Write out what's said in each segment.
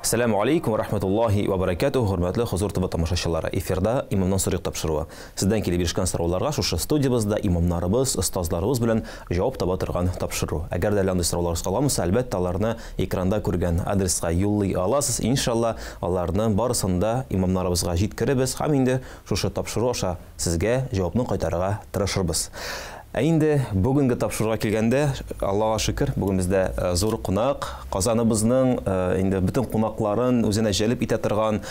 Әссәламү алейкум ва рахматуллаһи ва баракатуһ, хөрмәтле Хозур ТВ тамашачылары. Эфирда Имамнан сорыйк тапшыруы. Сездән килеп ирешкән сорауларга шушы студиябездә имамнарыбыз, остазларыбыз белән җавап таба торган тапшыру. Әгәр дә әле андый сорауларыгыз калган булса, әлбәттә, аларны экранда күргән адреска юллый аласыз. Иншалла, аларны барысын да имамнарыбызга җиткерербез һәм инде шушы тапшыру аша сезгә җавапны кайтарырга тырышырбыз. Ә инде бүгенге тапшыруга килгәндә, Аллага шөкер, бүген бездә э, зур кунак, Казаныбызның э, инде бөтен кунакларын үзенә җәлеп итә торган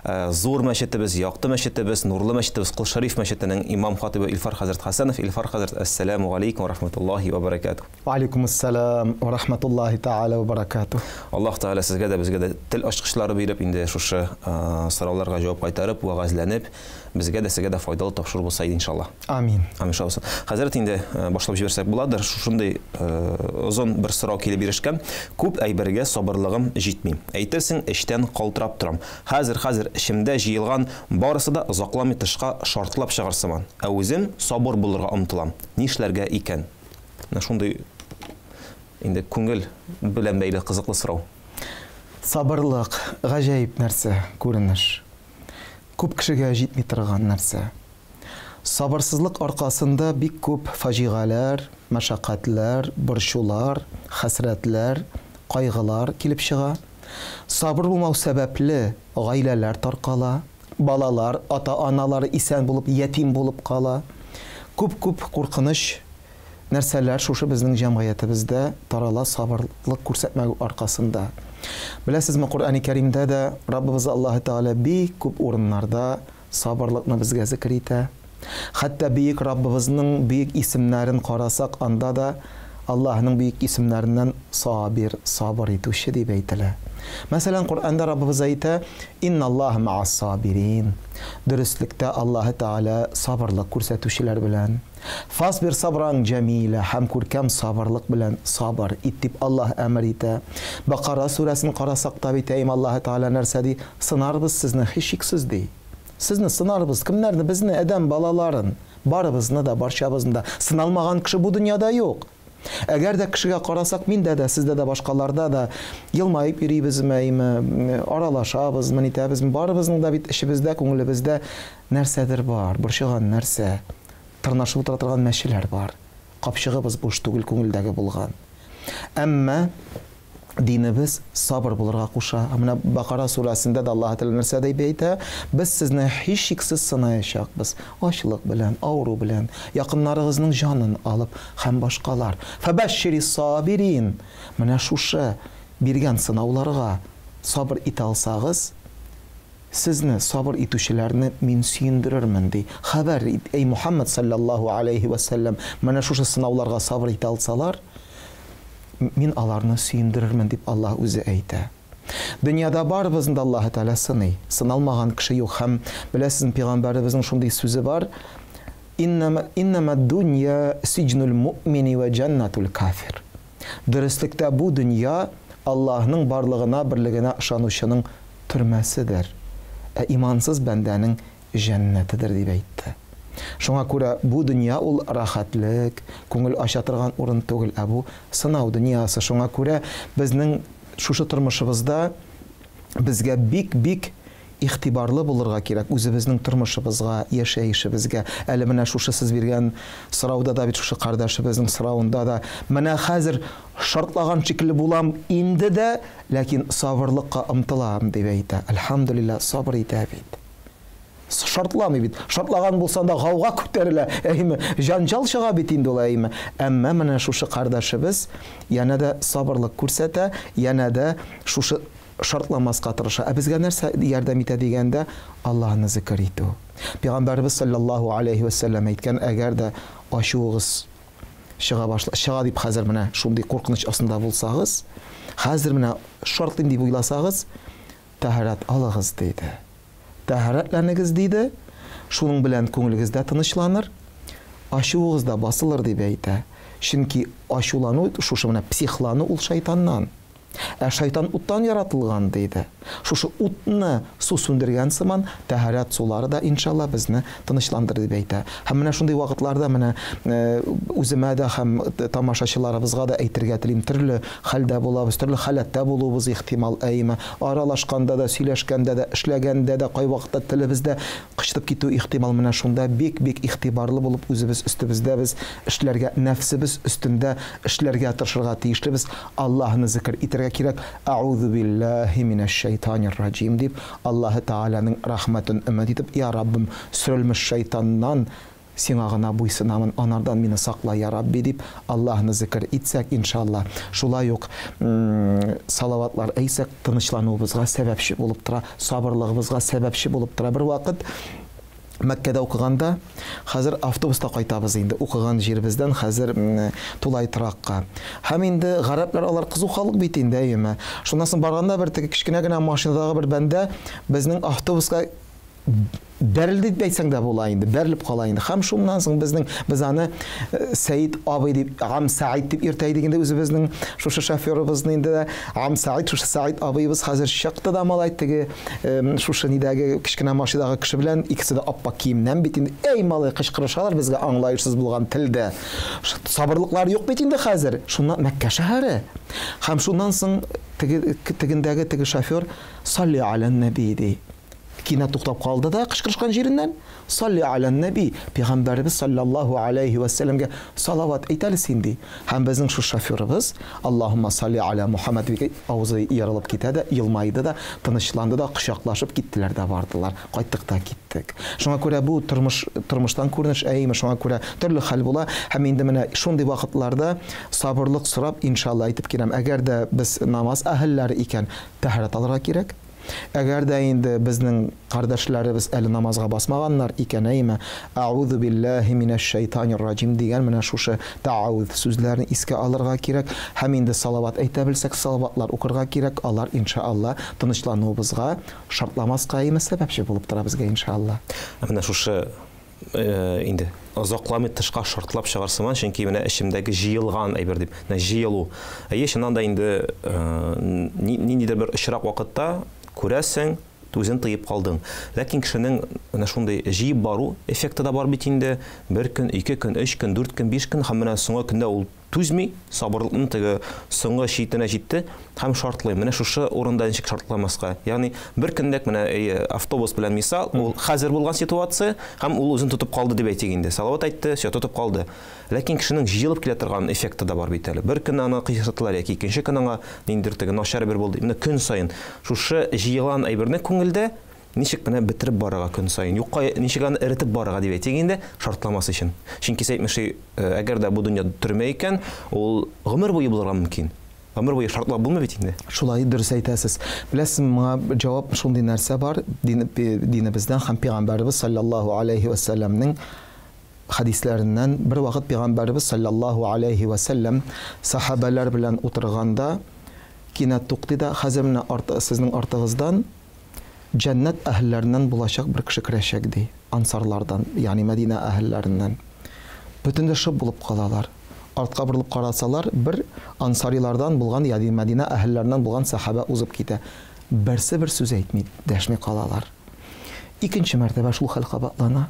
э, зур мәчетебез, якты мәчетебез, нурлы мәчетебез Кол Шәриф мәчетенең имам хатибы Илфар хәзрәт Хәсәнов. Илфар хәзрәт, әссәламу алейкум ва рахматуллаһи ва баракатуһ. Ва алейкум ассалам ва рахматуллаһи тааля ва баракатуһ. Аллаһ Тәгалә сезгә дә, безгә дә тел ачкычлары биреп, инде шушы сорауларга җавап кайтарып, вәгазьләнеп, Безгә дә, сезгә дә файдалы тапшыру булса иде, иншалла. Амин. Амин, шулай булсын. Хәзрәт, инде э, башлап җибәрсәк буладыр. Шушындый э, озын бер сорау килеп ирешкән. Күп әйбергә сабырлыгым җитми. Әйтерсең, эчтән калтырап торам. Хәзер, хәзер эчемдә җыелган барысы да озакламый тышка шартлап чыгар сыман. Ә үзем сабыр булырга омтылам. Нишләргә икән? Менә шундый инде күңел белән бәйле кызыклы сорау. Сабырлык, гаҗәеп нәрсә, күренеш. Күп кешегә җитми торган нәрсә. Сабырсызлык аркасында бик күп фаҗигаләр, мәшәкатьләр, борчулар, хәсрәтләр, кайгылар килеп чыга. Сабыр булмау сәбәпле гаиләләр таркала, балалар ата-аналары исән булып ятим булып кала. Күп-күп куркыныч нәрсәләр шушы безнең җәмгыятебездә тарала сабырлык күрсәтмәү аркасында. Беләсезме, Коръәни Кәримдә дә Раббыбыз Аллаһы Тәгалә бик күп урыннарда сабырлыкны безгә зекер итә. Хәтта бөек Раббыбызның бөек исемнәрен карасак, анда да Аллаһының бөек исемнәреннән Сабир, сабыр итүче дип әйтелә. Мәсәлән, Коръәндә Раббыбыз әйтә, Инналлаһа мәәс-сабирин. Дөреслектә Аллаһы Тәгалә сабырлык күрсәтүчеләр белән. Фасбир сабран җәмиля һәм күркәм сабырлык белән сабыр ит дип Аллаһ әмер итә. Бакара сүрәсен карасак та бит, әйм Аллаһы Тәгалә нәрсә ди? Сынарбыз сезне һичшиксез ди. Сезне сынарбыз. Кемнәрне? Безне, адәм балаларын. Барыбызны да, барчабызны да. Сыналмаган кеше бу дөньяда юк. Әгәр дә кешегә карасак, миндә дә, сездә дә, башкаларда да елмаеп йөрибезме, әйме, аралашабызмы, нитәбезме, барыбызның да бит эчебездә, күңелебездә нәрсәдер бар, борчыган нәрсә. Тырнашып утыра торган мәчеләр бар. Капчыгыбыз буш түгел күңелдәге булган. Әмма динебез сабыр булырга куша. Менә Бакара сүрәсендә дә Аллаһы Тәгалә нәрсә дип әйтә? Без сезне һичшиксез сынаячакбыз. Ачлык белән, авыру белән, якыннарыгызның җанын алып һәм башкалар. Фәбәшширис сабирин. Менә шушы биргән сынауларга сабыр итә алсагыз, Сезне, сабыр итүчеләрне мин сөендерермен, ди. Хәбәр ит, әй Мухәммәд салләллаһу галәйһи вә сәлләм, менә шушы сынауларга сабыр итә алсалар, мин аларны сөендерермен, дип Аллаһ үзе әйтә. Дөньяда барыбызны да Аллаһы Тәгалә сыный. Сыналмаган кеше юк. Һәм, беләсезме, пәйгамбәребезнең шундый сүзе бар, Иннәмә, иннәмәд-дунья сиҗнул муъмини вә җәннәтул кафир. Дөреслектә бу дөнья Аллаһның барлыгына, берлегенә ышанучының төрмәседер, ә имансыз бәндәнең җәннәтедер, дип әйтте. Шуңа күрә бу дөнья ул рәхәтлек, күңел ача торган урын түгел, ә бу сынау дөньясы. Шуңа күрә безнең шушы тормышыбызда безгә бик-бик Игътибарлы булырга кирәк үзебезнең тормышыбызга, яшәешебезгә. Әле менә шушы сез биргән сорауда да бит, шушы кардәшебезнең соравында да, менә хәзер шартлаган шикелле булам инде дә, ләкин сабырлыкка омтылам, дип әйтә. Әлхәмдүлилләһ, сабыр итә бит. Шартламый бит. Шартлаган булса анда гауга күтәрелә, әйме? Җанҗал чыга бит инде ул, әйме? Әмма менә шушы кардәшебез янә дә сабырлык күрсәтә, янә дә шушы шартламаска тырыша. Ә безгә нәрсә ярдәм итә дигәндә, Аллаһны зикер итү. Пәйгамбәребез салләллаһу аләйһи вә сәлләм әйткән, әгәр дә ачуыгыз чыга башла, чыга дип хәзер менә шундый куркыныч астында булсагыз, хәзер менә шартлыйм дип уйласагыз, тәһарәт алыгыз, диде. Тәһарәтләнегез, диде, шуның белән күңелегез дә тынычланыр, ачуыгыз да басылыр, дип әйтә. Чөнки ачулану, шушы менә психлану ул шайтаннан. Ә шайтан уттан яратылган, диде. Шушы утны су сүндергән сыман, тәһарәт сулары да, иншалла, безне тынычландырыр, дип әйтә. Һәм менә шундый вакытларда менә үземә дә һәм тамашачыларыбызга да әйтергә телим, төрле хәлдә булабыз, төрле халәттә булуыбыз ихтимал, әйеме? Аралашканда да, сөйләшкәндә дә, эшләгәндә дә кайвакытта телебездә кычытып китү ихтимал. Менә шунда бик-бик игътибарлы булып үзебез өстебездә без эшләргә, нәфсебез өстендә эшләргә тырышырга тиешлебез. Аллаһыны зикер итәргә кирәк, Әгъузу биллаһи минәш-шәйтанир раҗим дип, Аллаһы Тәгаләнең рәхмәтен өмет итеп, Я Раббым, сөрелмеш шәйтаннан Сиңа гына буйсынамын, анардан мине сакла, я Рабби, дип, Аллаһыны зикер итсәк, иншалла, шулай ук салаватлар әйтсәк, тынычлануыбызга сәбәпче булып тора, сабырлыгыбызга сәбәпче булып тора. Бервакыт Мәккәдә укыганда, хәзер автобуста кайтабыз инде, укыган җиребездән хәзер тулай торакка. Һәм инде гарәпләр алар кызу халык бит инде, әйеме? Шуннан соң барганда бер теге кечкенә генә машинадагы бер бәндә безнең автобуска бәрелде дип әйтсәң дә була инде, бәрелеп кала инде. Һәм шуннан соң безнең, без аны Сәид абый дип, Ам Сәид дип йөртә идек инде үзебезнең шушы шоферыбызны инде дә. Ам Сәид, шушы Сәид абыебыз хәзер чыкты да малай теге шушы нидәге кечкенә машинадагы кеше белән, икесе дә аппак киемнән бит инде. Әй, малай, кычкырышалар безгә аңлаешсыз булган телдә. Сабырлыклары юк бит инде хәзер. Шуннан Мәккә шәһәре. Һәм шуннан соң теге тегендәге теге шофер салли алән нәби ди. Кинәт туктап калды да кычкырышкан җиреннән, Салли алән нәби, пәйгамбәребез саллаллаһу аләйһи вә сәлләмгә салават әйт әле син, ди. Һәм безнең шул шоферыбыз, Аллаһумма салли аля Мухаммад дип авызы ерылып китә дә, елмайды да, тынычланды да, кочаклашып киттеләр дә бардылар. Кайттык та киттек. Шуңа күрә бу тормыш, тормыштан күренеш, әйеме, шуңа күрә төрле хәл була. Һәм инде менә шундый вакытларда сабырлык сорап, иншалла, әйтеп киләм, әгәр дә без намаз әһелләре икән, тәһарәт алырга кирәк. Әгәр дә инде безнең кардәшләребез әле намазга басмаганнар икән, әйме, Әгъузу биллаһи минәш-шәйтанир раҗим дигән менә шушы тәавүз сүзләрен искә алырга кирәк һәм инде салават әйтә белсәк, салаватлар укырга кирәк, алар, иншаалла, тынычлануыбызга, шартламаска, әйме, сәбәпче булып тора безгә, иншаалла. Ә менә шушы инде озакламый тышка шартлап чыгар сыман, чөнки менә эчемдәге җыелган әйбер дип, менә җыелу. Әйе, чыннан да инде ниндидер бер очрак вакытта күрәсең, үзен тыеп калдың. Ләкин кешенең менә шундый җыеп бару эффекты да бар бит инде. Бер көн, ике көн, өч көн, дүрт көн, биш көн һәм менә соңгы көндә ул Түзми, сабырлыкның теге соңгы читенә җитте һәм шартлый. Менә шушы урында ничек шартламаска? Ягъни бер көнлек менә автобус белән мисал, ул хәзер булган ситуация һәм ул үзен тотып калды дип әйтик инде. Салават әйтте, все, тотып калды. Ләкин кешенең җыелып килә торган эффекты да бар бит әле. Бер көн аны кыерсыттылар яки икенче көн аңа ниндидер теге начар әйбер булды. Менә көн саен шушы җыелган әйберне күңелдә Ничек менә бетереп барырга көн саен? Юкка ничек аны эретеп барырга дип әйтик инде, шартламас өчен. Чөнки сез әйтмешли, әгәр дә бу дөнья төрмә икән, ул гомер буе булырга мөмкин. Гомер буе шартлап булмый бит инде. Шулай, дөрес әйтәсез. Беләсезме, моңа җавап шундый нәрсә бар, динебездән һәм пәйгамбәребез салләллаһу аләйһи вә сәлләмнең хәдисләреннән. Бервакыт пәйгамбәребез салләллаһу аләйһи вә сәлләм сәхабәләр белән утырганда кинәт туктый да, хәзер менә сезнең артыгыздан Җәннәт әһелләреннән булачак бер кеше керәчәк, ди, ансарлардан, ягъни Мәдинә әһелләреннән. Бөтенләй шып булып калалар. Артка борылып карасалар, бер ансарилардан булган, ягъни Мәдинә әһелләреннән булган сәхабә узып китә. Берсе бер сүз әйтми, дәшми калалар. Икенче мәртәбә шул хәл кабатлана.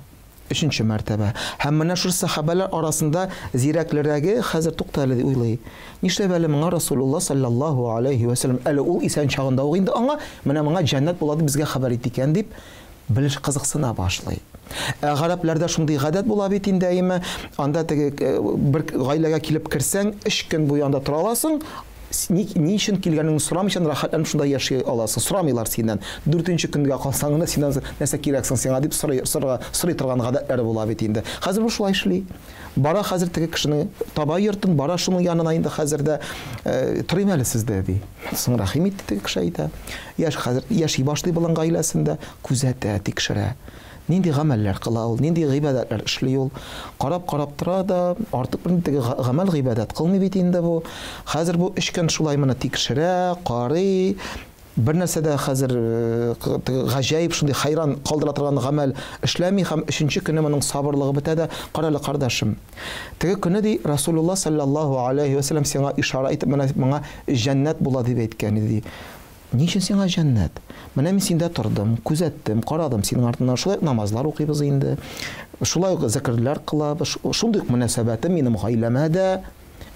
Өченче мәртәбә. Һәм менә шул сәхабәләр арасында зирәклерәге хәзер тукта әле ди уйлый. Нишләп әле моңа Расулулла саллаллаһу алейһи вә сәлләм әле ул исән чагында ук инде аңа менә моңа җәннәт була дип безгә хәбәр итте икән дип белеш кызыксына башлый. Ә гарәпләрдә шундый гадәт була бит инде, әйеме, анда теге бер гаиләгә килеп керсәң, өч көн буе анда тора аласың, Ни, ни өчен килгәнеңне сорамыйча рәхәтләнеп шунда яши аласың. Сорамыйлар синнән. Дүртенче көнгә калсаң гына синнән нәрсә кирәк соң сиңа дип сорый, сорарга, сорый торган гадәтләре була бит инде. Хәзер бу шулай эшли. Бара хәзер теге кешене таба йортын, бара шуның янына инде хәзер дә, торыйм әле сездә, ди. Соң рәхим итте теге кеше әйтә. Яшь хәзер яши башлый болан гаиләсендә, күзәтә, тикшерә. Нинди гамәлләр кыла ул, нинди гыйбадәтләр эшли ул. Карап-карап тора да, артык бер теге гамәл-гыйбадәт кылмый бит инде бу. Хәзер бу өч көн шулай моны тикшерә, карый. Бер нәрсә дә хәзер гаҗәеп шундый хәйран калдыра торган гамәл эшләми һәм өченче көне моның сабырлыгы бетә дә, Карале, кардәшем, теге көне, ди, Расулулла салләллаһу аләйһи вә сәлләм сиңа ишарә итеп, менә моңа җәннәт була дип әйткән иде, ди. Ни өчен сиңа җәннәт? Менә мин синдә тордым, күзәттем, карадым синең артыннан. Шулай ук намазлар укыйбыз инде. Шулай ук зикерләр кылабыз. Шундый ук мөнәсәбәтем минем гаиләмә дә.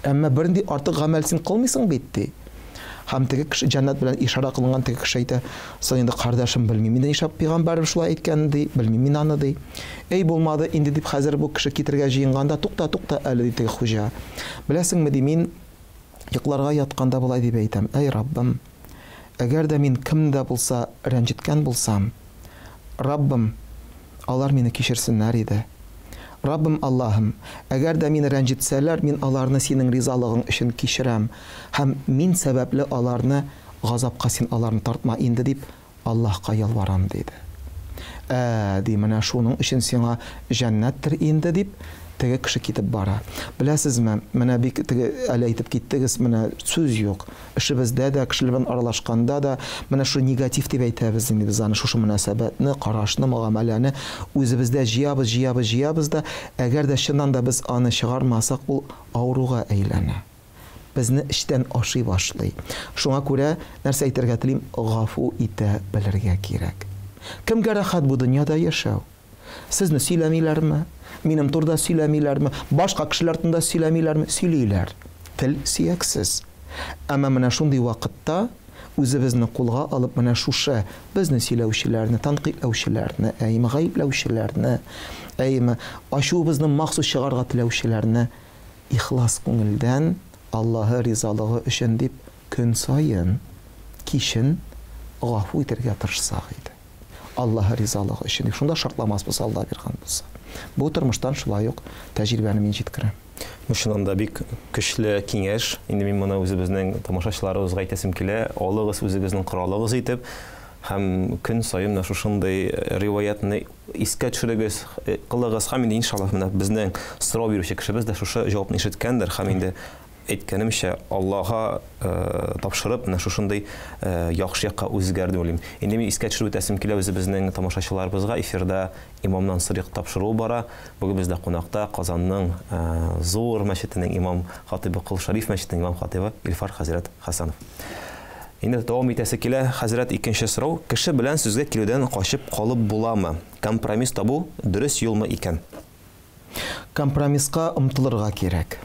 Әмма бернинди артык гамәл син кылмыйсың бит, ди. Һәм теге кеше, җәннәт белән ишарә кылынган теге кеше әйтә, Соң инде, кардәшем, белмим инде нишләп пәйгамбәрем шулай әйткән, ди, белмим мин аны, ди. Әй, булмады инде, дип хәзер бу кеше китергә җыенганда, тукта, тукта әле, ди теге хуҗа. Беләсеңме, ди, мин йокларга ятканда болай дип әйтәм, Әй, Раббым, әгәр дә мин кемне дә булса рәнҗеткән булсам, Раббым, алар мине кичерсеннәр иде. Раббым Аллаһым, әгәр дә мине рәнҗетсәләр, мин аларны Синең ризалыгың өчен кичерәм һәм мин сәбәпле аларны газапка Син аларны тартма инде, дип Аллаһка ялварам, диде. Ә, ди, менә шуның өчен сиңа җәннәттер инде, дип, теге кеше китеп бара. Беләсезме, менә бик теге әле әйтеп киттегез, менә сүз юк. Эшебездә дә, кешеләр белән аралашканда да менә шул негатив дип әйтәбез инде без аны, шушы мөнәсәбәтне, карашны, мөгамәләне үзебездә җыябыз, җыябыз, җыябыз да, әгәр дә чыннан да без аны чыгармасак, ул авыруга әйләнә. Безне эчтән ашый башлый. Шуңа күрә, нәрсә әйтергә телим, гафу итә белергә кирәк. Кемгә рәхәт бу дөньяда яшәү? Сезне сөйләмиләрме? Минем турыда сөйләмиләрме? Башка кешеләр турында сөйләмиләрме? Сөйлиләр. Тел сөяксез. Әмма менә шундый вакытта үзебезне кулга алып, менә шушы безне сөйләүчеләрне, тәнкыйтьләүчеләрне, әйеме, гаепләүчеләрне, әйеме, ачуыбызны махсус чыгарырга теләүчеләрне ихлас күңелдән Аллаһы ризалыгы өчен дип көн саен кичен гафу итәргә тырышсак иде. Аллаһы ризалыгы өчен дип, шунда шартламасбыз Алла биргән булса. Бу тормыштан шулай ук тәҗрибәне мин җиткерәм. Бу чыннан да бик көчле киңәш. Инде мин моны үзебезнең тамашачыларыбызга әйтәсем килә. Алыгыз үзегезнең коралыгыз итеп һәм көн саен менә шушындый риваятьне искә төшерегез, кылыгыз һәм инде иншаллаһ менә безнең сорау бирүче кешебез дә шушы җавапны ишеткәндер һәм инде әйткәнемчә, Аллага тапшырып, менә шушындый яхшы якка үзгәрде дип уйлыйм. Инде мин искә төшереп үтәсем килә үзебезнең тамашачыларыбызга, эфирда Имамнан сорыйк тапшыруы бара. Бүген бездә кунакта Казанның зур мәчетенең имам хатыйбы, Кол Шәриф мәчетенең имам хатыйбы Илфар хәзрәт Хәсәнов. Инде дәвам итәсе килә, хәзрәт, икенче сорау. Кеше белән сүзгә килүдән качып калып буламы? Компромисс табу дөрес юлмы икән? Компромисска омтылырга кирәк.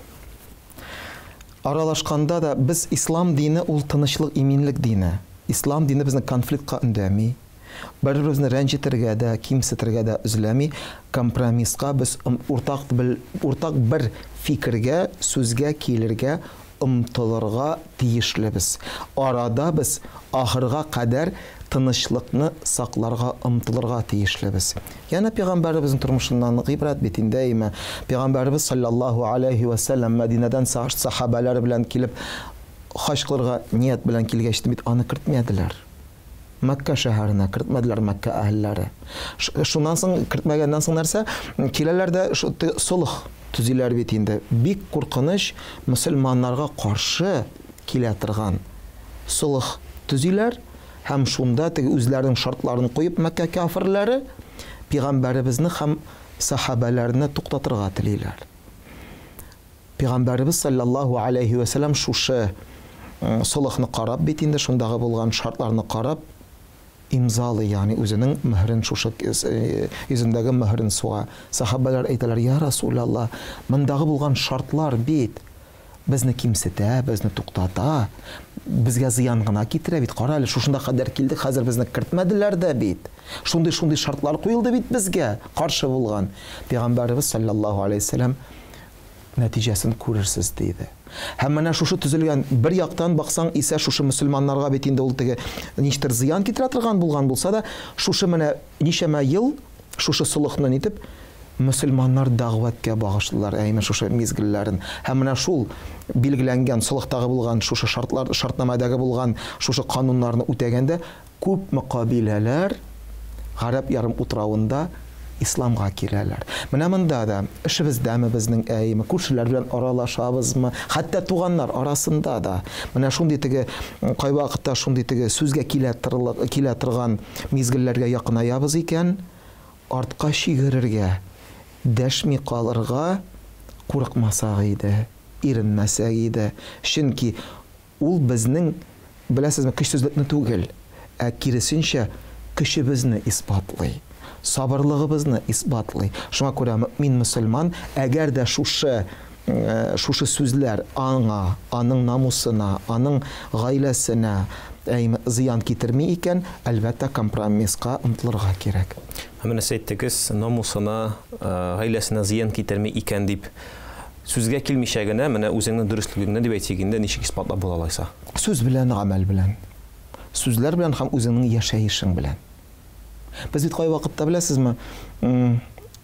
Аралашканда да без ислам дине ул тынычлык, иминлек дине. Ислам дине безне конфликтка өндәми. Бер-беребезне рәнҗетергә дә, кимсетергә дә өзләми. Компромисска без уртак уртак бер фикергә, сүзгә килергә омтылырга тиешлебез. Арада без ахырга кадәр тынычлыкны сакларга омтылырга тиешлебез. Янә пәйгамбәребезнең тормышыннан гыйбрәт бит инде, әйме? Пәйгамбәребез салләллаһу аләйһи вә сәлләм Мәдинәдән сәхабәләре белән килеп хаҗ кылырга ният белән килгәч бит аны кертмәделәр. Мәккә шәһәренә кертмәделәр Мәккә әһелләре. Шуннан соң кертмәгәннән соң нәрсә? Киләләр дә солых төзиләр бит инде. Бик куркыныч мөселманнарга каршы килә торган солых төзиләр һәм шунда теге үзләренең шартларын куеп Мәккә кафирләре пәйгамбәребезне һәм сахабәләрне туктатырга телиләр. Пәйгамбәребез салләллаһу аләйһи вә сәлләм шушы солыхны карап бит инде, шундагы булган шартларны карап имзалый, ягъни үзенең мөһерен шушы йөзендәге мөһерен суга. Сахабәләр әйтәләр, Я Расулаллаһ, мондагы булган шартлар бит безне кимсетә, безне туктата, безгә зыян гына китерә бит. Кара әле, шушында кадәр килдек, хәзер безне кертмәделәр дә бит. Шундый-шундый шартлар куелды бит безгә, каршы булган. Пәйгамбәребез салләллаһу аләйһи вә сәлләм нәтиҗәсен күрерсез, диде. Һәм менә шушы төзелгән, бер яктан баксаң исә шушы мөселманнарга бит инде ул теге ничектер зыян китерә торган булган булса да, шушы менә ничәмә ел шушы солыхны нитеп, мөселманнар дәгъвәткә багышлыйлар, әйме шушы мизгелләрен. Һәм менә шул билгеләнгән солыхтагы булган шушы шартлар, шартнамәдәге булган шушы кануннарны үтәгәндә күпме кабиләләр Гарәп ярым утравында исламга киләләр. Менә монда да эшебездәме безнең, әйеме, күршеләр белән аралашабызмы, хәтта туганнар арасында да. Менә шундый теге кайвакытта шундый теге сүзгә килә килә торган мизгелләргә якынаябыз икән, артка чигерергә, дәшми калырга курыкмасак иде, иренмәсәк иде. Чөнки ул безнең, беләсезме, көчсезлекне түгел, ә киресенчә, көчебезне исбатлый, сабырлыгыбызны исбатлый. Шуңа күрә мөэмин мөселман, әгәр дә шушы шушы сүзләр аңа, аның намусына, аның гаиләсенә әйме зыян китерми икән, әлбәттә, компромисска омтылырга кирәк. Ә менә сез әйттегез, намусына, гаиләсенә зыян китерми икән дип. Сүзгә килмичә генә, менә үзеңнең дөреслегеңне дип әйтик инде, ничек исбатлап була алайса? Сүз белән, гамәл белән. Сүзләр белән һәм үзеңнең яшәешең белән. Без бит кайвакытта, беләсезме,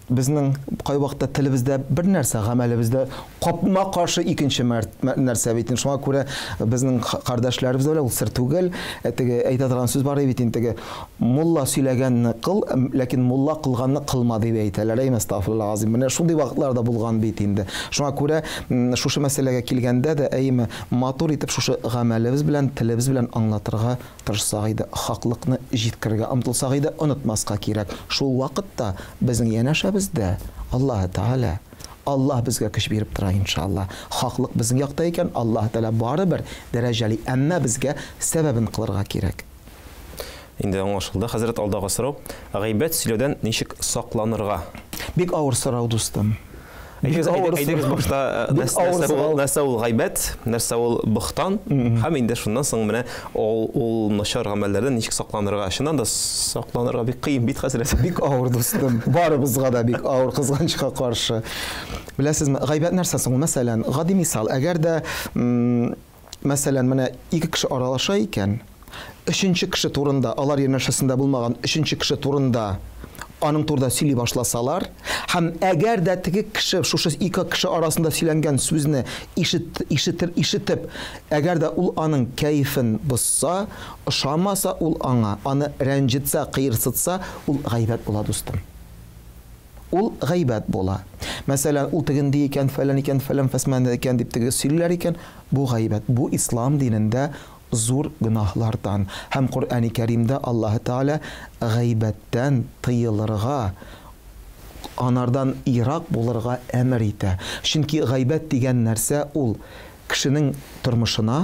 безнең кайвакытта телебездә бер нәрсә, гамәлебездә капма-каршы икенче нәрсә бит. Шуңа күрә безнең кардәшләребез дә белә, ул сер түгел. Ә теге әйтә торган сүз бар бит инде, теге мулла сөйләгәнне кыл, ләкин мулла кылганны кылма дип әйтәләр. Әй, әстәгъфируллаһ азим. Менә шундый вакытлар да булган бит инде. Шуңа күрә шушы мәсьәләгә килгәндә дә, әйеме, матур итеп шушы гамәлебез белән, телебез белән аңлатырга тырышсак иде, хаклыкны җиткерергә омтылсак иде, онытмаска кирәк, шул вакытта безнең янәшәбездә Аллаһы Тәгалә. Аллаһ безгә көч биреп тора, иншалла. Хаклык безнең якта икән, Аллаһы Тәгалә барыбер дәрәҗәли, әмма безгә сәбәбен кылырга кирәк. Инде аңлашылды, хәзрәт, алдагы сорау. Гайбәт сөйләүдән ничек сакланырга? Бик авыр сорау, дустым. Әйдәгез, әйдәгез башта нәрсә ул, нәрсә ул гайбәт, нәрсә ул бохтан, һәм инде шуннан соң менә ул, ул начар гамәлләрдән ничек сакланырга. Чыннан да сакланырга бик кыен бит, хәзрәт. Бик авыр, дустым. Барыбызга да бик авыр, кызганычка каршы. Беләсезме, гайбәт нәрсә соң ул? Мәсәлән, гади мисал, әгәр дә Мәсәлән, менә ике кеше аралаша икән, өченче кеше турында, алар янәшәсендә булмаган өченче кеше турында аның турында сөйли башласалар, һәм әгәр дә теге кеше шушы ике кеше арасында сөйләнгән сүзне ишет, ишетер, ишетеп, әгәр дә ул аның кәефен бозса, ошамаса ул аңа, аны рәнҗетсә, кыерсытса, ул гайбәт була, дустым. Ул гайбәт була. Мәсәлән, ул тегенди икән, фәлән икән, фәлән фәсмән икән дип теге сөйлиләр икән, бу гайбәт. Бу ислам динендә зур гөнаһлардан. Һәм Коръәни Кәримдә Аллаһы Тәгалә гайбәттән тыелырга, анардан ерак булырга әмер итә. Чөнки гайбәт дигән нәрсә ул кешенең тормышына,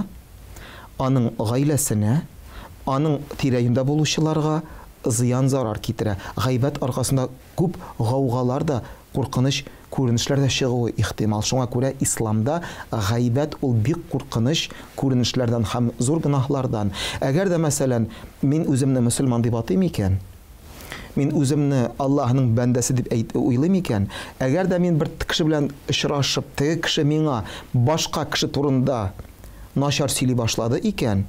аның гаиләсенә, аның тирә-юньдә булучыларга зыян-зарар китерә. Гайбәт аркасында күп гаугалар да, куркыныч күренешләр дә чыгуы ихтимал. Шуңа күрә исламда гайбәт ул бик куркыныч күренешләрдән һәм зур гөнаһлардан. Әгәр дә, мәсәлән, мин үземне мөселман дип атыйм икән, мин үземне Аллаһның бәндәсе дип әйт, уйлыйм икән, әгәр дә мин бер кеше белән очрашып, теге кеше миңа башка кеше турында начар сөйли башлады икән,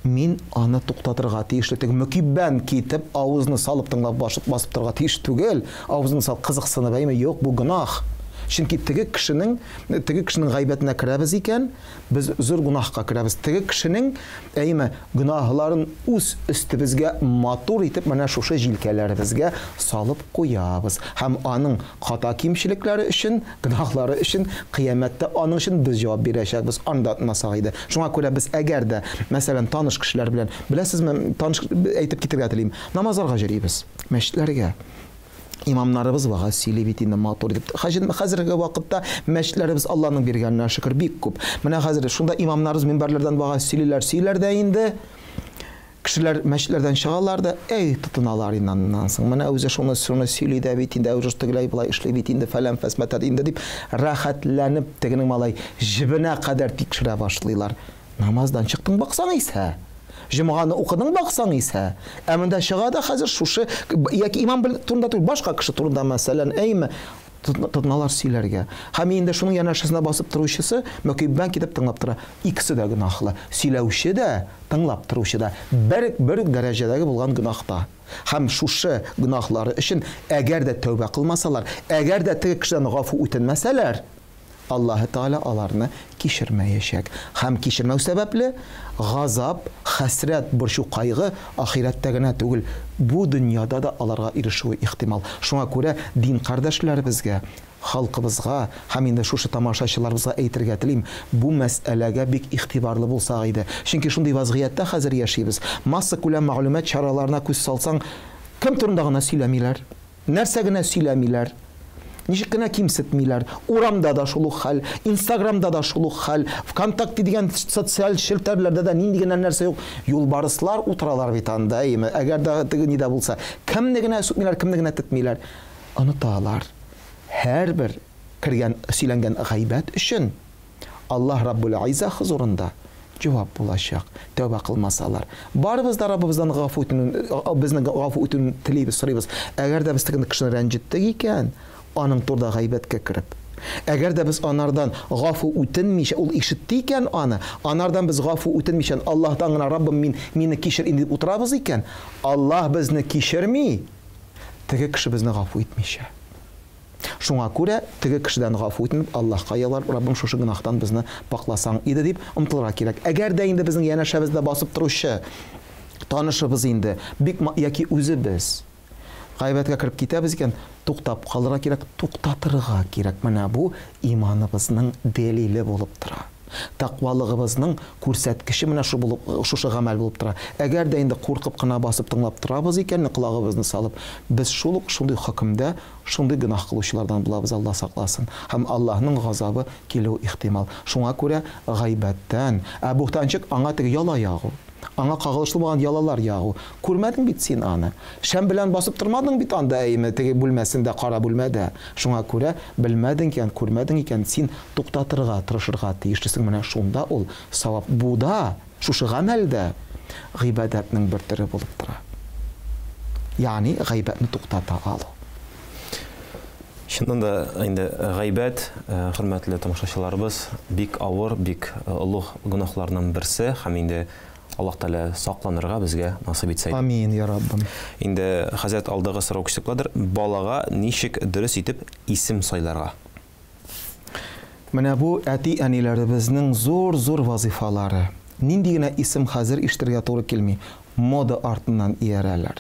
Мин аны туктатырга тиешле. Теге мөкиббән китеп, авызны салып тыңлап басып торырга тиеш түгел. Авызны салып кызыксынып, әйме, юк, бу гөнаһ. Чөнки теге кешенең, теге кешенең гайбәтенә керәбез икән, без зур гөнаһка керәбез. Теге кешенең, әйме, гөнаһларын үз өстебезгә матур итеп менә шушы җилкәләребезгә салып куябыз. Һәм аның хата-кимчелекләре өчен Гөнаһлары өчен кыямәттә аның өчен без җавап бирәчәкбез, аны да отмасак иде. Шуңа күрә без әгәр дә, мәсәлән, таныш кешеләр белән, беләсезме, таныш әйтеп китергә телим, намазларга йөрибез, мәчетләргә. Имамнарыбыз вәгазь сөйли бит инде матур итеп. Хәзерге вакытта мәчетләребез Алланың биргәненә шөкер бик күп. Менә хәзер шунда имамнарыбыз минбәрләрдән вәгазь сөйлиләр, сөйлиләр дә инде. Кешеләр мәчетләрдән чыгалар да, әй, тотыналар инде аннан соң. Менә үзе шуны, шуны сөйли дә бит инде, үзе тегеләй болай эшли бит инде, фәлән фәсмәтәр инде дип, рәхәтләнеп тегенең малай җебенә кадәр тикшерә башлыйлар. Намаздан чыктың баксаң исә, җомганы укыдың баксаң исә, ә монда чыга да хәзер шушы яки имам турында түгел, башка кеше турында мәсәлән, әйме, тотыналар сөйләргә. Һәм инде шуның янәшәсендә басып торучысы мөкиббән китеп тыңлап тора. Икесе дә гөнаһлы. Сөйләүче дә, тыңлап торучы да бер, бер үк дәрәҗәдәге булган гөнаһта. Һәм шушы гөнаһлары өчен әгәр дә тәүбә кылмасалар, әгәр дә теге кешедән гафу үтенмәсәләр, Аллаһы Тәгалә аларны кичермәячәк. Һәм кичермәү сәбәпле, газап, хәсрәт, борчу, кайгы ахирәттә генә түгел, бу дөньяда да аларга ирешүе ихтимал. Шуңа күрә дин кардәшләребезгә, халкыбызга һәм инде шушы тамашачыларыбызга әйтергә телим, бу мәсьәләгә бик игътибарлы булсак иде. Чөнки шундый вазгыятьтә хәзер яшибез. Массакүләм мәгълүмат чараларына күз салсаң, кем турында гына сөйләмиләр, нәрсә генә сөйләмиләр, ничек кенә кимсетмиләр. Урамда да шул ук хәл, Инстаграмда да шул ук хәл, ВКонтакте дигән социаль челтәрләрдә дә нинди генә нәрсә юк. Юлбарыслар утыралар бит анда, әйеме? Әгәр дә теге ни дә булса, кемне генә сүкмиләр, кемне генә тетмиләр. Оныталар. Һәрбер кергән, сөйләнгән гайбәт өчен Аллаһ Раббул Иззә хозурында җавап булачак, тәүбә кылмасалар. Барыбыз да Раббыбыздан гафу үтенү, безнең гафу үтүен телибез, сорыйбыз. Әгәр дә без теге кешене рәнҗеттек икән, аның турыда гайбәткә кереп, әгәр дә без анардан гафу үтенмичә, ул ишетте икән аны, анардан без гафу үтенмичә, Аллаһтан гына Раббым мин, мине кичер инде дип утырабыз икән, Аллаһ безне кичерми, теге кеше безне гафу итмичә. Шуңа күрә теге кешедән гафу үтенеп, Аллаһка ялварып, Раббым, шушы гөнаһтан безне пакъласаң иде дип омтылырга кирәк. Әгәр дә инде безнең янәшәбездә басып торучы танышыбыз инде бик яки үзебез гайбәткә кереп китәбез икән, туктап калырга кирәк, туктатырга кирәк. Менә бу иманыбызның дәлиле булып тора. Тәкъвалыгыбызның күрсәткече менә шу булып, шушы гамәл булып тора. Әгәр дә инде куркып кына басып тыңлап торабыз икән, колагыбызны салып, без шул ук шундый хөкемдә, шундый гөнаһ кылучылардан булабыз, Алла сакласын. Һәм Аллаһның газабы килүе ихтимал. Шуңа күрә гайбәттән, ә буһтанчык аңа теге яла ягу. Аңа кагылышлы булган ялалар ягу. Күрмәдең бит син аны. Шәм белән басып тормадың бит анда, әйеме, теге бүлмәсендә, кара бүлмәдә. Шуңа күрә, белмәдең икән, күрмәдең икән, син туктатырга тырышырга тиешлесең. Менә шунда ул савап. Бу да, шушы гамәл дә гыйбадәтнең бер төре булып тора. Ягъни гайбәтне туктата алу. Чыннан да инде гайбәт, хөрмәтле тамашачыларыбыз, бик авыр, бик олуг гөнаһларның берсе һәм инде Аллаһ Тәгалә сакланырга безгә насыйп итсә иде. Амин, я Раббым. Инде хәзрәт алдагы сорау көчле буладыр, балага ничек дөрес итеп исем сайларга? Менә бу әти-әниләребезнең зур-зур вазыйфалары. Нинди генә исем хәзер ишетергә туры килми, мода артыннан иярәләр.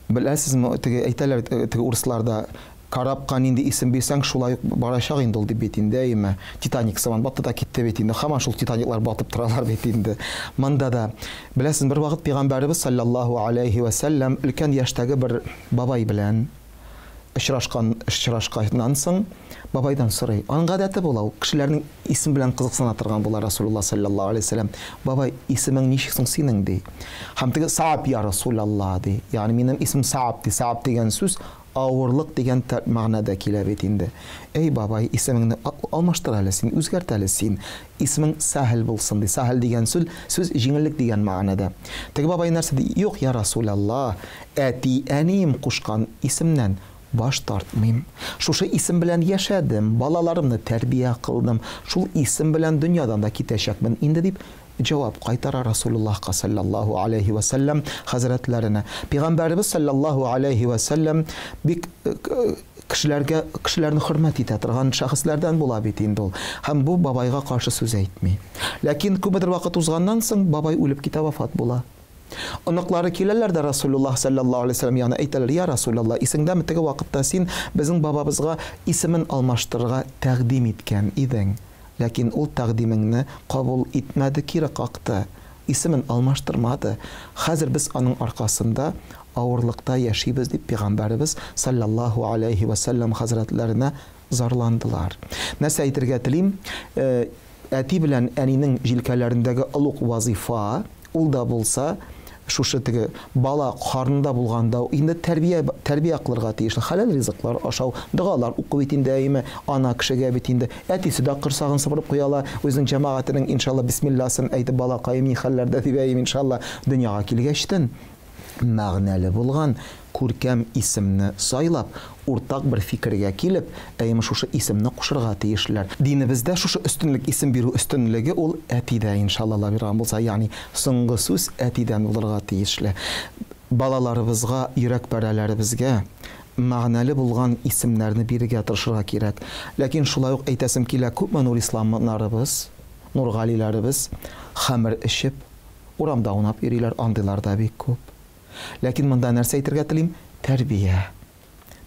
Беләсезме, теге әйтәләр бит, теге урысларда, корабка нинди исем бирсәң, шулай ук барачак инде ул дип бит инде, әйеме? Титаник сыман батты да китте бит инде. Һаман шул Титаниклар батып торалар бит инде. Монда да, беләсезме, бервакыт пәйгамбәребез саллаллаһу алейһи вә сәлләм өлкән яшьтәге бер бабай белән очрашкан, очрашканнан соң, бабайдан сорый. Аның гадәте була, ул кешеләрнең исем белән кызыксына торган була Расулулла саллаллаһу алейһи вәсәлләм. Бабай, исемең ничек соң синең, ди. Һәм теге Сааб я Расулалла, ди. Ягъни минем исем Сааб, ди. Сааб дигән сүз авырлык дигән мәгънәдә килә бит инде. Әй, бабай, исемеңне алмаштыр әле син, үзгәрт әле син. Исемең Сәһел булсын, ди. Сәһел дигән сүз, сүз җиңеллек дигән мәгънәдә. Теге бабай нәрсә ди? Юк, я Расулалла, әти-әнием кушкан исемнән баш тартмыйм. Шушы исем белән яшәдем, балаларымны тәрбия кылдым, шул исем белән дөньядан да китәчәкмен инде, дип җавап кайтара Расулуллаһка салләллаһу аләйһи вә сәлләм хәзрәтләренә. Пәйгамбәребез салләллаһу аләйһи вә сәлләм бик кешеләргә, кешеләрне хөрмәт итә торган шәхесләрдән була бит инде ул. Һәм бу бабайга каршы сүз әйтми. Ләкин күпмедер вакыт узганнан соң бабай үлеп китә, вафат була. Оныклары киләләр дә Расулуллаһ салләллаһу алейһи ва сәлләм янына әйтәләр, Я Расулаллаһ, исеңдәме, теге вакытта син безнең бабабызга исемен алмаштырырга тәкъдим иткән идең, ләкин ул тәкъдимеңне кабул итмәде, кире какты, исемен алмаштырмады. Хәзер без аның аркасында авырлыкта яшибез, дип пәйгамбәребез салләллаһу алейһи ва сәлләм хәзрәтләренә зарландылар. Нәрсә әйтергә телим, әти белән әнинең җилкәләрендәге олуг вазыйфа, ул да булса, шушы теге бала карнында булганда ук инде тәрбия, тәрбия кылырга тиешле. Хәләл ризыклар ашау, догалар уку бит инде, әйеме, ана кешегә бит инде. Әтисе дә корсагын сыпырып куя ала, үзенең җәмәгатенең, иншалла, бисмилласын әйтеп, балакаем ни хәлләрдә дип, әйеме, иншалла, дөньяга килгәчтен. мәгънәле булган күркәм исемне сайлап, уртак бер фикергә килеп, әйеме шушы исемне кушырга тиешләр. Динебездә шушы өстенлек, исем бирү өстенлеге ул әтидә, иншалла, Алла биргән булса, ягъни соңгы сүз әтидән булырга тиешле. Балаларыбызга, йөрәк парәләребезгә. мәгънәле булган исемнәрне бирергә тырышырга кирәк. Ләкин шулай ук әйтәсем килә, күпме Нурисламнарыбыз, Нургалиләребез хәмер эчеп, урамда аунап йөриләр, андыйлар да бик күп. Ләкин монда нәрсә әйтергә телим? Тәрбия.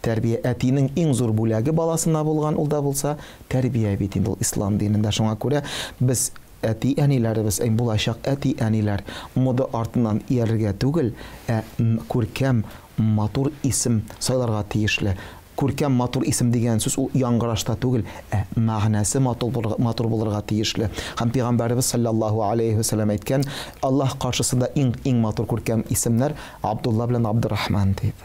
Тәрбия, әтинең иң зур бүләге баласына булган, ул да булса, тәрбия бит инде ул ислам динендә. Шуңа күрә без әти-әниләребез, әй, булачак әти-әниләр, мода артыннан иярергә түгел, ә күркәм, матур исем сайларга тиешле. Күркәм, матур исем дигән сүз ул яңгырашта түгел, ә мәгънәсе матур булырга тиешле. Һәм Пәйгамбәребез салләллаһу аләйһи вә сәлләм әйткән, Аллаһ каршысында иң иң матур күркәм исемнәр Абдулла белән Абдуррахман дип.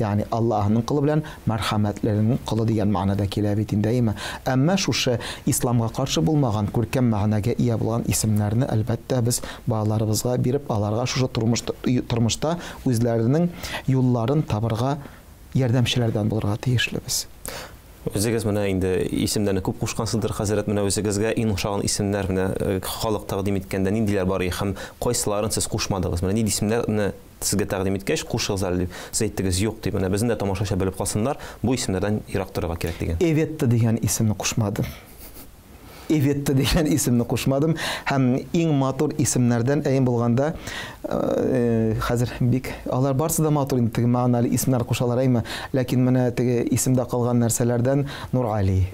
Ягъни Аллаһның колы белән мәрхәмәтленең колы дигән мәгънәдә килә бит инде, әйеме? Әмма шушы исламга каршы булмаган күркәм мәгънәгә ия булган исемнәрне, әлбәттә, без балаларыбызга биреп, аларга шушы тормыш тормышта үзләренең юлларын табырга ярдәмчеләрдән булырга тиешлебез. Үзегез менә инде исемнәрне күп кушкансыздыр, хәзрәт, менә үзегезгә иң ошаган исемнәр менә халык тәкъдим иткәндә ниндиләр бар иде һәм кайсыларын сез кушмадыгыз? Менә нинди исемнәрне сезгә тәкъдим иткәч, кушыгыз әле дип, сез әйттегез юк дип. Менә безнең дә тамашачы белеп калсыннар, бу исемнәрдән ерак торырга кирәк дигән. Эветта дигән исемне кушмадым. Иветта дигән исемне кушмадым. Һәм иң матур исемнәрдән әйем булганда, хәзер бик алар барсы да матур инде, теге мәгънәле исемнәр кушалар, әйме? Ләкин менә теге исемдә калган нәрсәләрдән Нурали.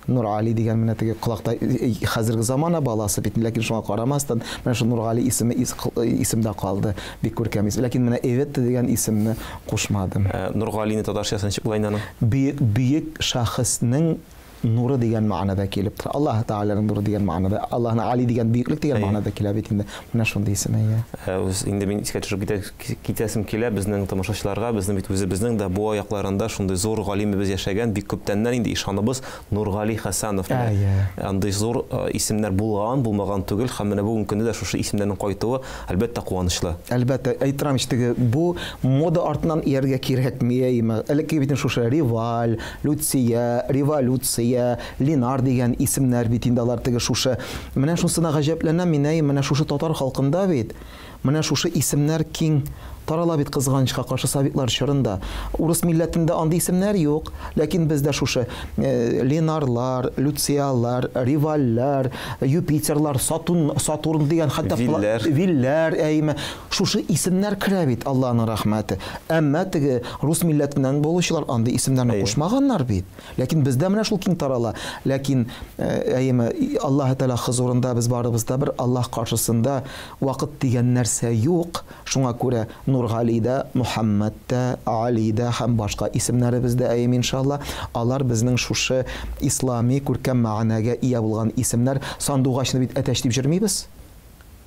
Нурали дигән менә теге колакта хәзерге замана баласы бит, ләкин шуңа карамастан, менә шул Нургали исеме исемдә калды. Бик күркәм исем. Ләкин менә Эветта дигән исемне кушмадым. Нургалины татарчасы ничек була инде аның? Бөек, бөек шәхеснең нуры дигән мәгънәдә килеп тора. Аллаһ Тәгаләнең нуры дигән мәгънәдә, Аллаһның Али дигән бөеклек дигән мәгънәдә килә бит инде. Менә шундый исем, әйе. Үз инде мин искә төшереп китә, китәсем килә безнең тамашачыларга, безнең бит үзебезнең дә Буа якларында шундый зур галимебез яшәгән, бик күптәннән инде ишаныбыз Нургали Хәсәнов. Әйе. Андый зур исемнәр булган, булмаган түгел, һәм менә бүгенге көндә дә шушы исемнәрнең кайтуы, әлбәттә, куанычлы. Әлбәттә, әйттерәм ич, теге бу мода артыннан иярергә кирәкми, әйеме? Элекке бит инде шушы Риваль, Люция, Революция, Ленар дигән исемнәр бит инде алар теге шушы. Менә шунысына гаҗәпләнәм мин, әй, менә шушы татар халкында бит, менә шушы исемнәр киң тарала бит кызганычка каршы советлар чорында. Урыс милләтендә андый исемнәр юк, ләкин бездә шушы Ленарлар, Люциялар, Ривальләр, Юпитерлар, Сатун, Сатурн дигән хәтта Вилләр. Вилләр, әйме. Шушы исемнәр керә бит, Аллаһның рәхмәте. Әмма теге рус милләтеннән булучылар андый исемнәрне кушмаганнар бит. Ләкин бездә менә шул киң тарала. Ләкин, әйеме, Аллаһы Тәгалә хозурында без барыбыз да бер, Аллаһ каршысында вакыт дигән нәрсә юк. Шуңа күрә Нургали дә, Мөхәммәд тә, Али дә һәм башка исемнәребез дә, әйеме, иншалла, алар безнең шушы ислами күркәм мәгънәгә ия булган исемнәр. Сандугачны бит әтәч дип җөрмибез.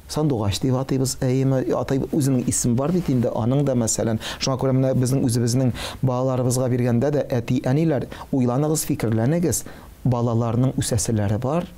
Сандугач дип атыйбыз, әйеме, атай, үзенең исеме бар бит инде, аның да, мәсәлән. Шуңа күрә менә безнең үзебезнең балаларыбызга биргәндә дә, әти-әниләр, уйланыгыз, фикерләнегез, балаларның үсәселәре бар,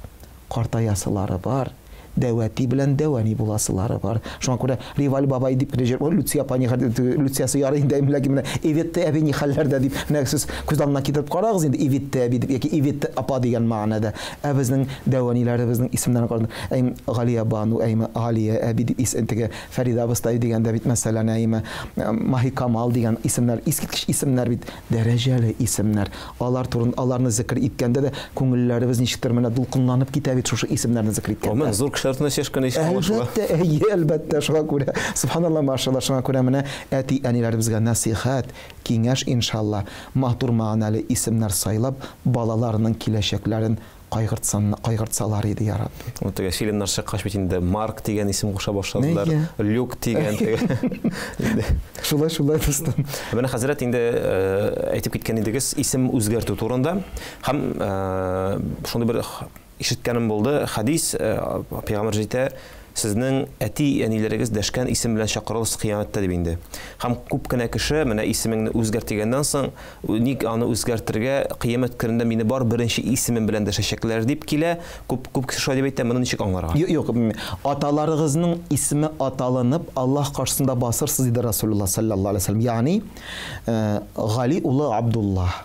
картаясылары бар, дәү әти белән дәү әни буласылары бар. Шуңа күрә Риваль бабай дип кенә җыр, Люция апа ни хәл, Люциясе ярый инде, ләкин менә Иветта әби ни хәлләрдә дип, менә сез күз алдына китереп карагыз инде, Иветта әби дип яки Иветта апа дигән мәгънәдә. Ә безнең дәү әниләребезнең исемнәрен караганда, әйм, Галия Бану, әйме, Галия әби дип ис, теге Фәридә абыстай дигәндә бит, мәсәлән, әйме, Маһикамал дигән исемнәр, искиткеч исемнәр бит, дәрәҗәле исемнәр. Алар турын, аларны зекер иткәндә дә күңелләребез ничектер менә дулкынланып китә бит шушы исемнәрне зекер иткәндә. Гомумән, зур кешеләр турында сөйләшкәндә еш аңлашыла. Әлбәттә, әйе, әлбәттә, шуңа күрә, сөбханалла, машалла, шуңа күрә менә әти-әниләребезгә нәсыйхәт, Киңәш, иншалла, матур мәгънәле исемнәр сайлап, балаларының киләчәкләрен кайгыртсан, кайгыртсалар иде, я Рабби. Вот теге фильмнар чыккач бит инде Марк дигән исем куша башладылар, Нигә? Люк дигән теге. Инде. Шулай, шулай, дустым. Менә хәзрәт инде әйтеп киткән идегез исем үзгәртү турында. Һәм шундый бер Ишеткәнем булды, хәдис, пәйгамбәр җитә, сезнең әти-әниләрегез дәшкән исем белән чакырылырсыз кыямәттә дип инде. Һәм күп кенә кеше, менә исемеңне үзгәрт дигәннән соң, ник аны үзгәртергә, кыямәт көнендә мине бар беренче исемем белән дәшәчәкләр дип килә. Күп күп кеше шулай дип әйтә, моны ничек аңларга? Юк, юк, аталарыгызның исеме аталынып, Аллаһ каршысында басырсыз, диде Расулуллаһ салләллаһу алейһи ва сәлләм. Ягъни, Гали улы Абдуллаһ.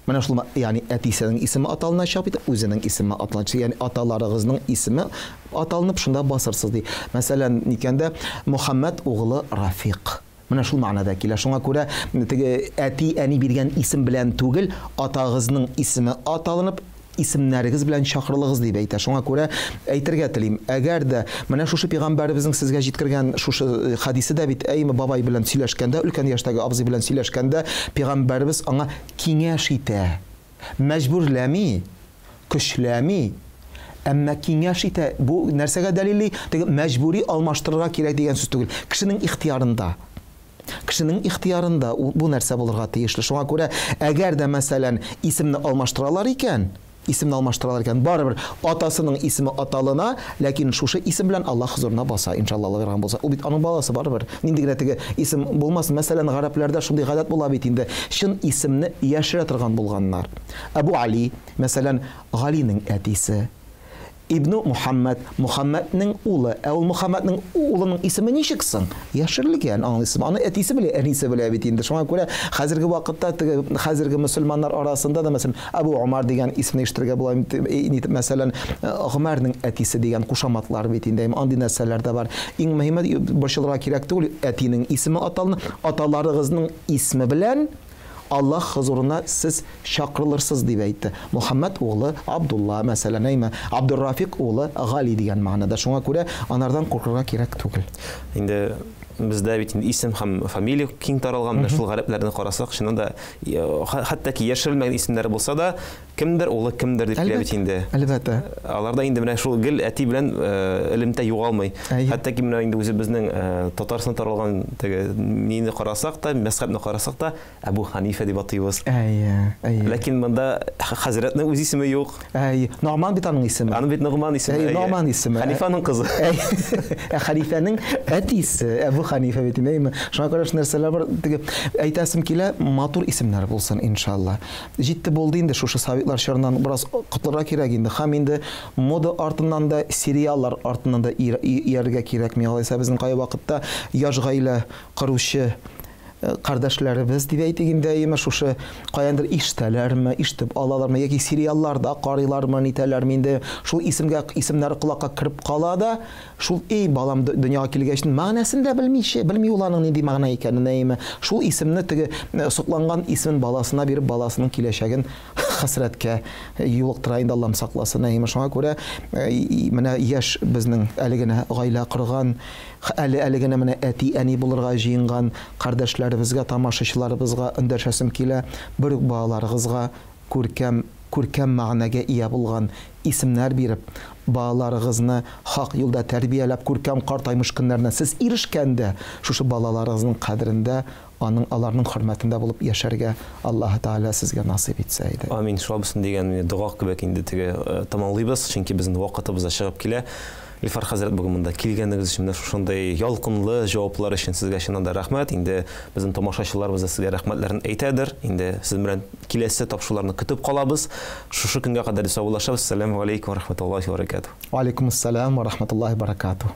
Менә шул, ягъни әтисенең исеме аталыначак бит, үзенең исеме аталыначак. Ягъни аталарыгызның исеме аталынып шунда басырсыз ди. Мәсәлән, ниткәндә Мөхәммәд угылы Рафик. Менә шул мәгънәдә килә. Шуңа күрә теге әти-әни биргән исем белән түгел, атагызның исеме аталынып, исемнәрегез белән чакырылыгыз дип әйтә. Шуңа күрә әйтергә телим, әгәр дә менә шушы пәйгамбәребезнең сезгә җиткергән шушы э, хәдисе дә бит, әйме бабай белән сөйләшкәндә, өлкән яшьтәге абзый белән сөйләшкәндә, пәйгамбәребез аңа киңәш итә. Мәҗбүрләми, көчләми, әмма киңәш итә. Бу нәрсәгә дәлилли? Теге мәҗбүри алмаштырырга кирәк дигән сүз түгел. Кешенең ихтыярында. Кешенең ихтыярында бу нәрсә булырга тиешле. Шуңа күрә, әгәр дә, мәсәлән, исемне алмаштыралар икән, исемне алмаштыралар икән, барыбер атасының исеме аталына, ләкин шушы исем белән Аллаһ хозурына баса, иншалла, Алла биргән булса. Ул бит аның баласы барыбер. Нинди генә теге исем булмасын. Мәсәлән, гарәпләрдә шундый гадәт була бит инде, чын исемне яшерә торган булганнар. Әбу Али, мәсәлән, Галинең әтисе. Ибну Мухәммәд, Мухәммәднең улы. Ә ул Мухәммәднең улының исеме ничек соң? Яшерелгән, аңлыйсызмы? Аны әтисе белә, әнисе белә бит инде. Шуңа күрә хәзерге вакытта теге хәзерге мөселманнар арасында да, мәсәлән, Әбу Омар дигән исемне ишетергә була, мәсәлән, Гомәрнең әтисе дигән кушаматлар бит инде. Андый нәрсәләр дә бар. Иң мөһиме, борчылырга кирәк түгел, әтинең исеме аталына, аталарыгызның исеме белән Аллаһ хозурына сез чакырылырсыз, дип әйтте. Мөхәммәд углы Абдулла, мәсәлән, әйме, Абдуррафик углы Гали дигән мәгънәдә. Шуңа күрә анардан куркырга кирәк түгел. Инде бездә бит инде исем һәм фамилия киң таралган, менә шул гарәпләрне карасак, чыннан да, хәтта ки яшерелмәгән исемнәре булса да, Кемдер улы кемдер дип килә бит инде. Әлбәттә. Аларда инде менә шул гел әти белән элемтә югалмый. Хәтта ки менә инде үзебезнең Татарстан таралган теге мине карасак та, мәзхәбне карасак та, Әбу Ханифә дип атыйбыз. Әйе, әйе. Ләкин монда хәзрәтнең үз исеме юк. Әйе. Ногман бит аның исеме. Аның бит Ногман исеме. Әйе, Ногман исеме. Ханифаның кызы. Ә Ханифәнең әтисе Әбу Ханифә бит инде, әйеме? Шуңа күрә шул нәрсәләр бар. Теге әйтәсем килә, матур исемнәр булсын, иншалла. Җитте булды инде шушы советлар чорыннан бераз котылырга кирәк инде. Һәм инде мода артыннан да, сериаллар артыннан да иярергә кирәкми. Алайса безнең кайвакытта яшь гаилә коручы э, кардәшләребез дип әйтик инде, әйеме, шушы каяндыр ишетәләрме, ишетеп алалармы яки сериалларда карыйлармы, нитәләрме инде, шул исемгә исемнәре колакка кереп кала да, Шул эй, балам дөньяга килгәчтен, мәгънәсен дә белмичә, белми ул аның нинди мәгънә икәнен, әйеме? Шул исемне теге сокланган исемен баласына биреп, баласының киләчәген хәсрәткә юлыктыра инде, Аллам сакласын, әйеме? Шуңа күрә менә яшь безнең әле генә гаилә корган, әле әле генә менә әти-әни булырга җыенган кардәшләребезгә, тамашачыларыбызга эндәшәсем килә, бер үк балаларыгызга күркәм, күркәм мәгънәгә ия булган исемнәр биреп, балаларыгызны хак юлда тәрбияләп, күркәм картаймыш көннәренә сез ирешкәндә, шушы балаларыгызның кадерендә, аның, аларның хөрмәтендә булып яшәргә Аллаһы Тәгалә сезгә насыйп итсә иде. Амин, шулай булсын дигән дога кебек инде теге тәмамлыйбыз, чөнки безнең вакытыбыз да чыгып килә. Илфар хәзрәт, бүген монда килгәнегез өчен, менә шушындый ялкынлы җаваплар өчен сезгә чыннан да рәхмәт. Инде безнең тамашачыларыбыз да сезгә рәхмәтләрен әйтәдер. Инде сезнең белән киләсе тапшыруларны көтеп калабыз. Шушы көнгә кадәр саубуллашабыз. Ассаламу алейкум ва рахматуллахи ва баракатуһ. Ва алейкумуссалам ва рахматуллахи ва баракатуһ.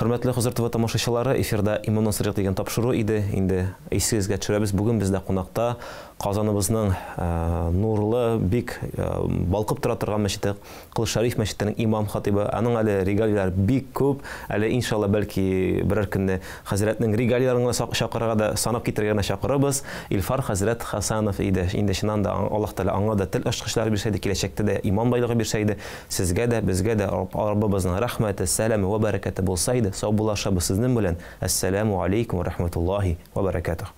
Хөрмәтле Хозур ТВ тамашачылары, эфирда Иманнан сорыйк дигән тапшыру иде. Инде исегезгә төшерәбез, бүген бездә кунакта Казаныбызның нурлы, бик балкып тора торган мәчете, Кол Шәриф мәчетенең имам хатибы. Аның әле регалияләре бик күп. Әле иншалла, бәлки берәр көнне хәзрәтнең регалияләрен генә чакырырга да, санап китерергә генә чакырырбыз. Илфар хәзрәт Хасанов иде. Инде чыннан да Аллаһ Тәгалә аңа да тел ачкычлары бирсә иде, киләчәктә дә иман байлыгы бирсә иде. Сезгә дә, безгә дә Раббыбызның рәхмәте, сәламе вә бәрәкәте булса иде. Саубуллашабыз сезнең белән. Әссәләмү алейкум вә рахматуллаһи вә бәрәкәтүһ.